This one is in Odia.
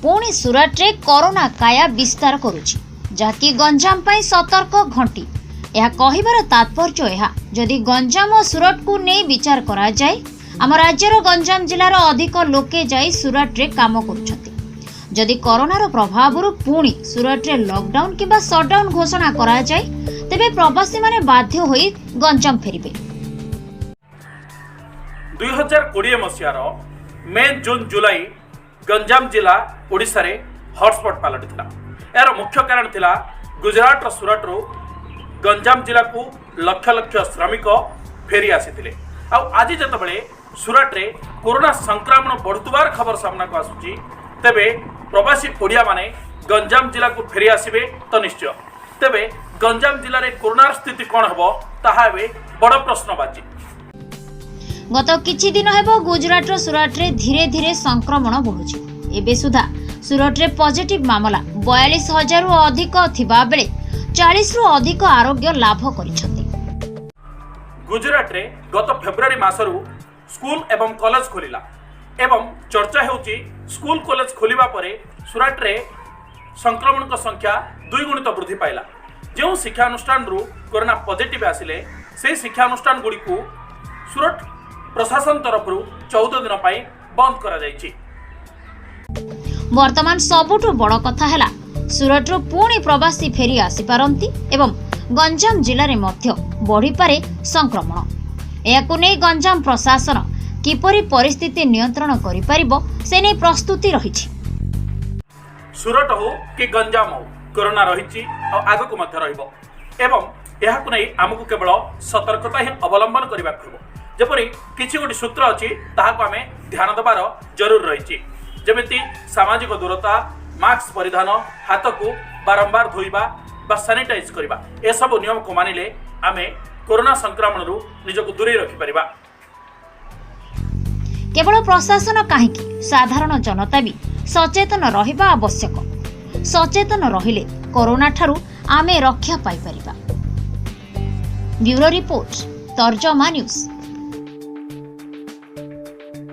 ପୁଣି ସୁରଟରେ କରୋନା କାୟା ବିସ୍ତାର କରୁଛି, ଯାହାକି ଗଞ୍ଜାମ ପାଇଁ ସତର୍କ ଘଣ୍ଟି। ଏହା କହିବାର ତାତ୍ପର୍ଯ୍ୟ ଏହା, ଯଦି ଗଞ୍ଜାମ ଓ ସୁରଟକୁ ନେଇ ବିଚାର କରାଯାଏ, ଆମ ରାଜ୍ୟର ଗଞ୍ଜାମ ଜିଲ୍ଲାର ଅଧିକ ଲୋକେ ଯାଇ ସୁରଟରେ କାମ କରୁଛନ୍ତି। ଯଦି କରୋନାର ପ୍ରଭାବରୁ ପୁଣି ସୁରଟରେ ଲକଡାଉନ କିମ୍ବା ସଟଡାଉନ ଘୋଷଣା କରାଯାଏ, ତେବେ ପ୍ରବାସୀମାନେ ବାଧ୍ୟ ହୋଇ ଗଞ୍ଜାମ ଫେରିବେ। 2020 ମସିହାର ମେ, ଜୁନ୍, ଜୁଲାଇ ଗଞ୍ଜାମ ଜିଲ୍ଲା ଓଡ଼ିଶାରେ ହଟସ୍ପଟ୍ ପାଲଟିଥିଲା। ଏହାର ମୁଖ୍ୟ କାରଣ ଥିଲା, ଗୁଜରାଟର ସୁରଟରୁ ଗଞ୍ଜାମ ଜିଲ୍ଲାକୁ ଲକ୍ଷ ଲକ୍ଷ ଶ୍ରମିକ ଫେରି ଆସିଥିଲେ। ଆଉ ଆଜି ଯେତେବେଳେ ସୁରଟରେ କରୋନା ସଂକ୍ରମଣ ବଢ଼ୁଥିବାର ଖବର ସାମ୍ନାକୁ ଆସୁଛି, ତେବେ ପ୍ରବାସୀ ଓଡ଼ିଆମାନେ ଗଞ୍ଜାମ ଜିଲ୍ଲାକୁ ଫେରି ଆସିବେ ତ ନିଶ୍ଚୟ। ତେବେ ଗଞ୍ଜାମ ଜିଲ୍ଲାରେ କରୋନାର ସ୍ଥିତି କ'ଣ ହେବ, ତାହା ଏବେ ବଡ଼ ପ୍ରଶ୍ନବାଚୀ। ଗତ କିଛି ଦିନ ହେବ ଗୁଜରାଟର ସୁରଟରେ ଧୀରେ ଧୀରେ ସଂକ୍ରମଣ ବଢୁଛି। ଏବେ ସୁଦ୍ଧା ସୁରଟରେ ପଜିଟିଭ ମାମଲା 42 ହଜାରରୁ ଅଧିକ ଥିବାବେଳେ 40ରୁ ଅଧିକ ଆରୋଗ୍ୟ ଲାଭ କରିଛନ୍ତି। ଗୁଜରାଟରେ ଗତ ଫେବୃଆରୀ ମାସରୁ ସ୍କୁଲ ଏବଂ କଲେଜ ଖୋଲିଲା ଏବଂ ଚର୍ଚ୍ଚା ହେଉଛି, ସ୍କୁଲ କଲେଜ ଖୋଲିବା ପରେ ସୁରାଟରେ ସଂକ୍ରମଣଙ୍କ ସଂଖ୍ୟା ଦ୍ୱିଗୁଣିତ ବୃଦ୍ଧି ପାଇଲା। ଯେଉଁ ଶିକ୍ଷାନୁଷ୍ଠାନରୁ କରୋନା ପଜିଟିଭ ଆସିଲେ, ସେହି ଶିକ୍ଷାନୁଷ୍ଠାନ ଗୁଡ଼ିକୁ ସୁରଟ ପ୍ରଶାସନ ତରଫରୁ 14 ଦିନ ପାଇଁ ବନ୍ଦ କରାଯାଇଛି। ବର୍ତ୍ତମାନ ସବୁଠୁ ବଡ଼ କଥା ହେଲା, ସୁରଟରୁ ପୁଣି ପ୍ରବାସୀ ଫେରି ଆସିପାରନ୍ତି ଏବଂ ଗଞ୍ଜାମ ଜିଲ୍ଲାରେ ମଧ୍ୟ ବଢ଼ିପାରେ ସଂକ୍ରମଣ। ଏହାକୁ ନେଇ ଗଞ୍ଜାମ ପ୍ରଶାସନ କିପରି ପରିସ୍ଥିତି ନିୟନ୍ତ୍ରଣ କରିପାରିବ, ସେ ନେଇ ପ୍ରସ୍ତୁତି ରହିଛି। ସୁରଟ ହଉ କି ଗଞ୍ଜାମ ହଉ, କରୋନା ରହିଛି ଆଉ ଆଗକୁ ମଧ୍ୟ ରହିବ ଏବଂ ଏହାକୁ ନେଇ ଆମକୁ କେବଳ ସତର୍କତା ହିଁ ଅବଲମ୍ବନ କରିବାକୁ ହେବ। ଯେପରି କିଛି ଗୋଟି ସୂତ୍ର ଅଛି, ତାହାକୁ ଆମେ ଧ୍ୟାନ ଦେବାର ଜରୁରୀ ରହିଛି। ଯେମିତି ସାମାଜିକ ଦୂରତା, ମାସ୍କ ପରିଧାନ, ହାତକୁ ବାରମ୍ବାର ଧୋଇବା ବା ସାନିଟାଇଜ କରିବା, ଏସବୁ ନିୟମକୁ ମାନିଲେ ଆମେ କରୋନା ସଂକ୍ରମଣରୁ ନିଜକୁ ଦୂରେଇ ରଖିପାରିବା। କେବଳ ପ୍ରଶାସନ କାହିଁକି, ସାଧାରଣ ଜନତା ବି ସଚେତନ ରହିବା ଆବଶ୍ୟକ। ସଚେତନ ରହିଲେ କରୋନା ଠାରୁ ଆମେ ରକ୍ଷା ପାଇପାରିବା। ବ୍ୟୁରୋ ରିପୋର୍ଟ, ତର୍ଜମା ନ୍ୟୁଜ୍।